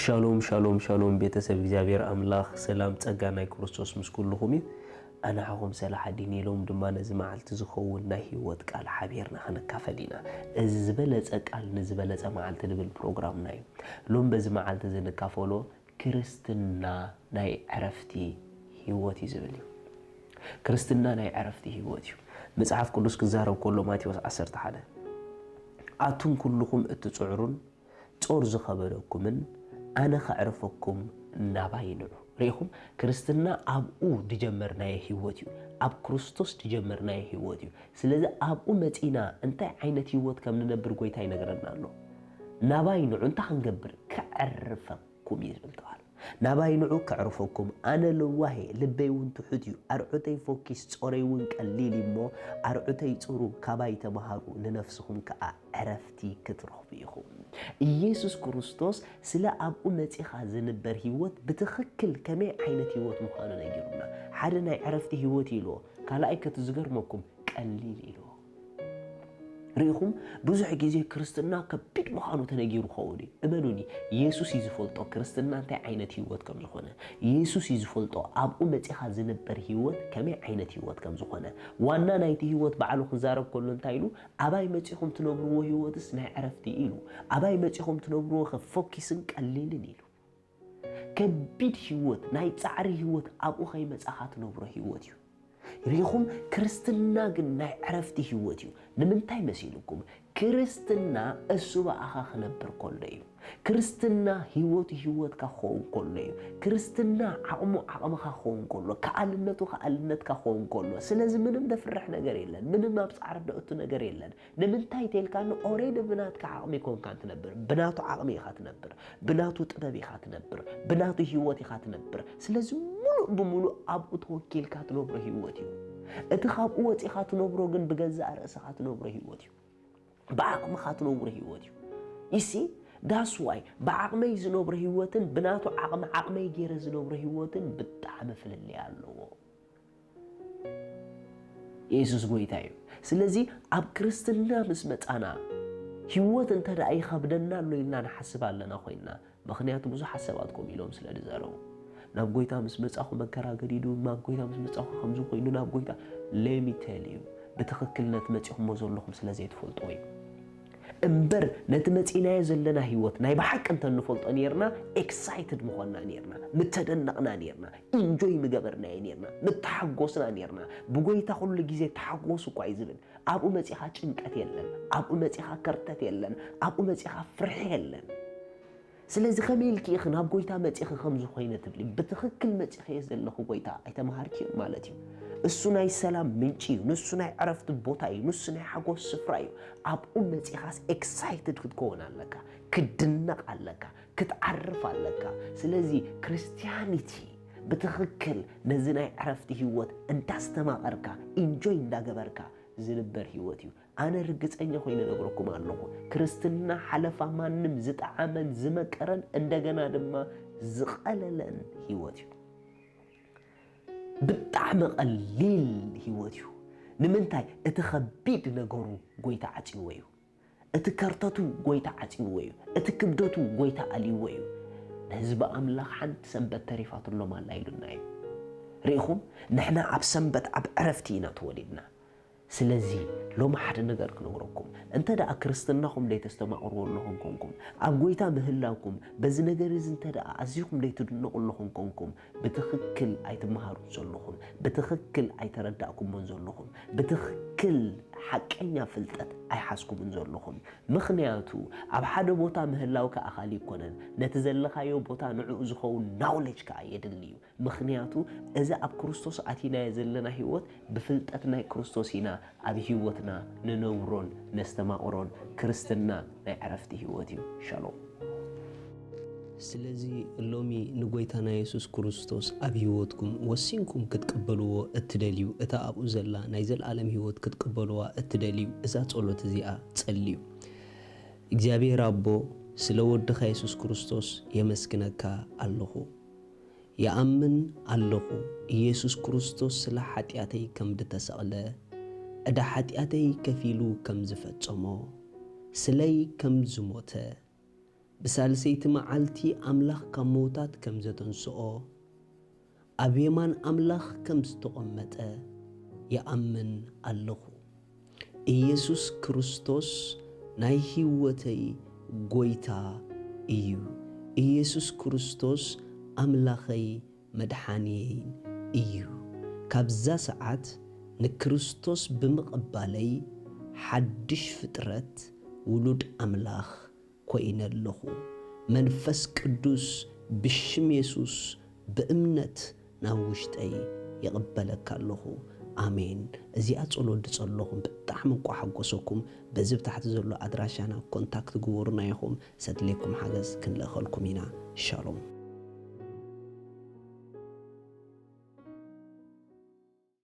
ሻሎም ሻሎም ሻሎም፣ ቤተሰብ እግዚኣብሔር ኣምላኽ ሰላም ጸጋ ናይ ክርስቶስ ምስ ኩልኹም እዩ። ኣነ ሓኹም ሰላሓዲን ኢሎም ድማ ነዚ መዓልቲ ዝኸውን ናይ ህይወት ቃል ሓቢርና ክንካፈል ኢና። እዚ ዝበለጸ ቃል ንዝበለጸ መዓልቲ ዝብል ፕሮግራምና እዩ። ሎም በዚ መዓልቲ እዚ ንካፈሎ ክርስትና ናይ ዕረፍቲ ህይወት እዩ ዝብል እዩ። ክርስትና ናይ ዕረፍቲ ህይወት እዩ። መጽሓፍ ቅዱስ ክዛረብ ከሎ ማቴዎስ ዓሰርተ ሓደ ኣቱም ኩልኹም እትጽዕሩን ጾር ዝኸበደኩምን ኣነ ከዕርፈኩም ናባይ ንዑ። ርኢኹም፣ ክርስትና ኣብኡ ድጀመርናዮ ህይወት እዩ። ኣብ ክርስቶስ ድጀመርናዮ ህይወት እዩ። ስለዚ ኣብኡ መጺና እንታይ ዓይነት ህይወት ከም ንነብር ጎይታ ይነግረና ኣሎ። ናባይ ንዑ እንታይ ክንገብር? ከዕርፈኩም እዩ ዝብል ተባህለ። ናባይ ንዑ ከዕርፈኩም፣ ኣነ ለዋሄ ልበይ እውን ትሑት እዩ። ኣርዑተይ ፎኪስ ጾረይ እውን ቀሊል እዩ እሞ ኣርዑተይ ጽሩ፣ ካባይ ተምሃሩ፣ ንነፍስኹም ከኣ ዕረፍቲ ክትረኽቡ ኢኹም። ኢየሱስ ክርስቶስ ስለ ኣብኡ መጺኻ ዝንበር ህይወት ብትኽክል ከመይ ዓይነት ህይወት ምዃኑ ነጊሩና። ሓደ ናይ ዕረፍቲ ህይወት ኢልዎ፣ ካልኣይ ከቲ ዝገርመኩም ቀሊል ኢልዎ። ርኢኹም፣ ብዙሕ ግዜ ክርስትና ከቢድ ምዃኑ ተነጊሩ ኸውን እዩ። እመኑኒ፣ ኢየሱስ እዩ ዝፈልጦ ክርስትና እንታይ ዓይነት ህይወት ከም ዝኾነ። ኢየሱስ እዩ ዝፈልጦ ኣብኡ መጺኻ ዝንበር ህይወት ከመይ ዓይነት ህይወት ከም ዝኾነ። ዋና ናይቲ ህይወት ባዕሉ ክዛረብ ከሎ እንታይ ኢሉ? ኣባይ መጺኹም ትነብርዎ ህይወትስ ናይ ዕረፍቲ ኢሉ። ኣባይ መጺኹም ትነብርዎ ከ ፎኪስን ቀሊልን ኢሉ። ከቢድ ህይወት፣ ናይ ጻዕሪ ህይወት ኣብኡ ከይመጻኻ ትነብሮ ህይወት እዩ። ርኢኹም፣ ክርስትና ግን ናይ ዕረፍቲ ህይወት እዩ። ንምንታይ መሲልኩም? ክርስትና እሱ ብኣኻ ክነብር ከሎ እዩ። ክርስትና ህይወቱ ህይወትካ ክኸውን ከሎ እዩ። ክርስትና ዓቕሙ ዓቕምኻ ክኸውን ከሎ፣ ከኣልነቱ ከኣልነትካ ክኸውን ከሎ፣ ስለዚ ምንም ደፍርሕ ነገር የለን። ምንም ኣብ ጻዕሪ ደእቱ ነገር የለን። ንምንታይ ተልካኒ? ኦሬዲ ብናትካ ዓቕሚ ኮንካን ትነብር፣ ብናቱ ዓቕሚ ኢኻ ትነብር፣ ብናቱ ጥበብ ኢኻ ትነብር፣ ብናቱ ህይወት ኢኻ ትነብር። ስለዚ ሙሉእ ብሙሉእ ኣብኡ ተወኪልካ ትነብሮ ህይወት እዩ። እቲ ካብኡ ወጺኻ ትነብሮ ግን ብገዛእ ርእስኻ ትነብሮ ህይወት እዩ። ብዓቕምኻ ትነብሮ ህይወት እዩ። ይሲ ዳስ ዋይ ብዓቕመይ ዝነብሮ ህይወትን ብናቱ ዓቕሚ ዓቕመይ ገይረ ዝነብሮ ህይወትን ብጣዕሚ ፍልልይ ኣለዎ። የሱስ ጎይታ እዩ። ስለዚ ኣብ ክርስትና ምስ መጻና ህይወት እንተ ደኣ ይኸብደና ኣሎ ኢልና ንሓስብ ኣለና ኮይንና፣ ምኽንያቱ ብዙሓት ሰባት ከምኡ ኢሎም ስለ ዝዛረቡ፣ ናብ ጎይታ ምስ መጻኹ መከራ ገዲዱ፣ ናብ ጎይታ ምስ መጻኹ ከምዚ ኮይኑ ናብ ጎይታ let me tell you፣ ብትኽክል ነቲ መጺኹሞ ዘለኹም ስለ ዘይትፈልጥዎ እዩ። እምበር ነቲ መጺናዮ ዘለና ህይወት ናይ ብሓቂ እንተ ንፈልጦ ኔርና፣ ኤክሳይትድ ምኾንና ኔርና፣ ምተደነቕና ኔርና፣ ኢንጆይ ምገበርናዮ ኔርና፣ ምተሓጎስና ኔርና። ብጎይታ ኩሉ ግዜ ተሓጎሱ እኳ እዩ ዝብል። ኣብኡ መጺኻ ጭንቀት የለን፣ ኣብኡ መጺኻ ከርተት የለን፣ ኣብኡ መጺኻ ፍርሒ የለን። ስለዚ ከመይ ኢልኪ ኢኺ ናብ ጎይታ መጺኺ ከምዚ ኮይነ ትብሊ? ብትኽክል መጺኸዮ ዘለኹ ጎይታ ኣይተምሃርክዮን ማለት እዩ። እሱ ናይ ሰላም ምንጪ እዩ፣ ንሱ ናይ ዕረፍቲ ቦታ እዩ፣ ንሱ ናይ ሓጎስ ስፍራ እዩ። ኣብኡ መጺኻስ ኤክሳይትድ ክትከውን ኣለካ፣ ክትድነቕ ኣለካ፣ ክትዓርፍ ኣለካ። ስለዚ ክርስትያኒቲ ብትኽክል ነዚ ናይ ዕረፍቲ ህይወት እንዳስተማቐርካ፣ ኢንጆይ እንዳገበርካ ዝንበር ህይወት እዩ። ኣነ ርግጸኛ ኮይነ እነግረኩም ኣለኹ፣ ክርስትና ሓለፋ ማንም ዝጠዓመን ዝመቀረን እንደገና ድማ ዝቐለለን ህይወት እዩ። ብጣዕሚ ቀሊል ህይወት እዩ። ንምንታይ? እቲ ከቢድ ነገሩ ጎይታ ዓጽይዎ እዩ። እቲ ከርተቱ ጎይታ ዓጽይዎ እዩ። እቲ ክብደቱ ጎይታ ኣልይዎ እዩ። ንህዝቢ ኣምላኽ ሓንቲ ሰንበት ተሪፋትሎም ኣላ ኢሉና እዩ። ርኢኹም? ንሕና ኣብ ሰንበት ኣብ ዕረፍቲ ኢና ተወሊድና። ስለዚ ሎሚ ሓደ ነገር ክነግረኩም፣ እንተ ደኣ ክርስትናኹም ዘይተስተማቕርዎ ኣለኹም ኮንኩም፣ ኣብ ጎይታ ምህላውኩም፣ በዚ ነገር እዚ እንተ ደኣ ኣዚኹም ዘይትድነቑ ኣለኹም ኮንኩም፣ ብትኽክል ኣይትመሃሩን ዘለኹም፣ ብትኽክል ኣይተረዳእኩሞን ዘለኹም፣ ብትኽክል ሓቀኛ ፍልጠት ኣይሓዝኩምን ዘለኹም። ምኽንያቱ ኣብ ሓደ ቦታ ምህላው ከኣ ካልእ ኣይኮነን፣ ነቲ ዘለኻዮ ቦታ ንዕኡ ዝኸውን ናውሌጅ ከኣ የድሊ እዩ። ምኽንያቱ እዚ ኣብ ክርስቶስ ኣቲናዮ ዘለና ህይወት ብፍልጠት ናይ ክርስቶስ ኢና ኣብ ህይወትና ንነብሮን ነስተማቕሮን። ክርስትና ናይ ዕረፍቲ ህይወት እዩ። ሻሎም። ስለዚ ሎሚ ንጎይታና የሱስ ክርስቶስ ኣብ ህይወትኩም ወሲንኩም ክትቅበልዎ እትደልዩ፣ እታ ኣብኡ ዘላ ናይ ዘልኣለም ህይወት ክትቅበልዋ እትደልዩ፣ እዛ ጸሎት እዚኣ ጸልዩ። እግዚኣብሔር ኣቦ፣ ስለ ወድኻ የሱስ ክርስቶስ የመስግነካ ኣለኹ። ይኣምን ኣለኹ፣ ኢየሱስ ክርስቶስ ስለ ሓጢኣተይ ከም ድተሰቕለ፣ ዕዳ ሓጢኣተይ ከፊሉ ከም ዝፈጸሞ፣ ስለይ ከም ዝሞተ፣ ብሳልሰይቲ መዓልቲ ኣምላኽ ካብ ምዉታት ከም ዘተንስኦ፣ ኣብ የማን ኣምላኽ ከም ዝተቐመጠ ይኣምን ኣለኹ። ኢየሱስ ክርስቶስ ናይ ህይወተይ ጐይታ እዩ። ኢየሱስ ክርስቶስ ኣምላኸይ መድሓንየይን እዩ። ካብዛ ሰዓት ንክርስቶስ ብምቕባለይ ሓድሽ ፍጥረት ውሉድ ኣምላኽ ኮይነ ኣለኹ። መንፈስ ቅዱስ ብሽም የሱስ ብእምነት ናብ ውሽጠይ ይቕበለካ ኣለኹ። ኣሜን። እዚኣ ጸሎት ዝጸለኹም ብጣዕሚ እንቋ ሓጎሰኩም። በዚ ብታሕቲ ዘሎ ኣድራሻና ኮንታክት ግበሩና ኢኹም። ሰድሌኩም ሓገዝ ክንልእኸልኩም ኢና። ሻሎም።